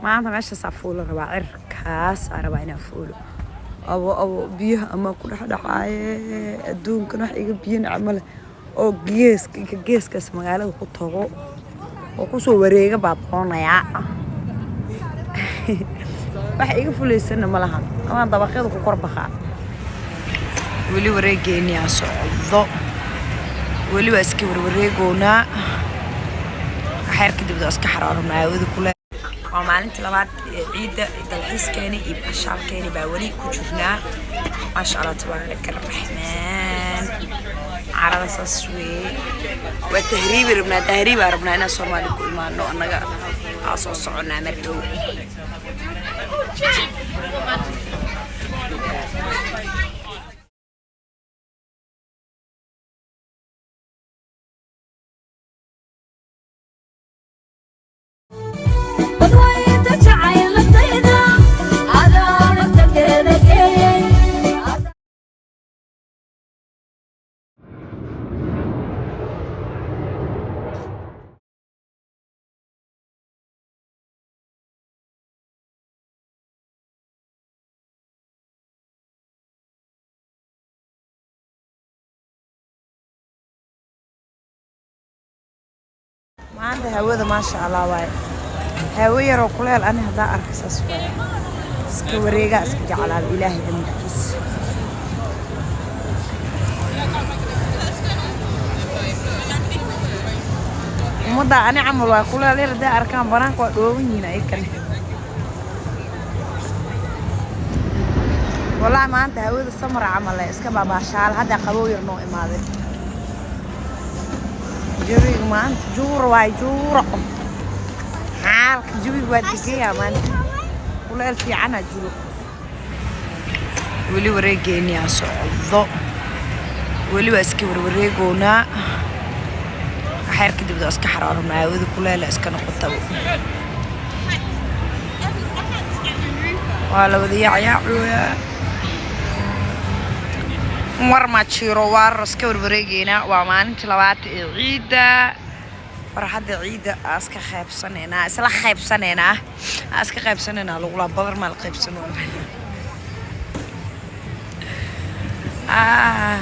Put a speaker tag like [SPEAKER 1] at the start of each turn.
[SPEAKER 1] Maanta meeshaasaa fuulo rabaa, cirkaasaa rabaa inaan fuulo. Abo abo, biyaha ama ku dhex dhacaaye. Adduunkan wax iga biyo nacma leh oo geeska inka geeskaas magaalada ku tago oo kusoo wareega baa doonayaa. Wax iga fulaysana ma lahan, amaan dabaqyada ku kor baxaa. Weli wareegeeniyaa socdo, weli waa iska warwareegoonaa. Waxyar kadib waa iska xaraaranaa hawada kule. Waa maalinta labaad ee ciidda, dalxiiskeeni iyo bashaalkeeni baa weli ku jirnaa. Maasha Allah, tabaaraka raxmaan. Carada saas weeye. Waa tahriibi rabnaa, tahriibaa rabnaa inaan Soomaali ku imaano. Annaga aa soo soconaa mar dhow.
[SPEAKER 2] Badweynta jacaylatayda adaa naftakeeda geeyey.
[SPEAKER 1] Maanta hawada maasha Allah waaye, hawo yaroo kuleel. Ani haddaa arka saas waaye, iska wareegaa, iska jeclaada. Ilaahay amarkiis. Ummadda ani camal waa kuleel yar hadday arkaan banaanka waa dhooban yihiin ayakane. Wallahi maanta hawada samar camal eh, iska baabaashaal. Hadda qabow yar noo imaaday. Jawiga maanta juuro waay, juuro. Xaalka jawiga waa degayaa maanta, kuleel fiicanaa jiro. Weli wareegeeniyaa socdo, weli waa iska warwareegoonaa. Waxyar kadib waa iska xaraaranaa hawada kuleela iska noqotaba. Waa la wada yaacyaacoyaa, war ma jiro, waar iska warwareegeynaa. Waa maalintii labaad ee ciidda, farxadda ciidda aa iska qaybsanaynaa, isla qaybsanaynaa, aa iska qaybsanaynaa. Lagulaa badar maa la qaybsano. Ah.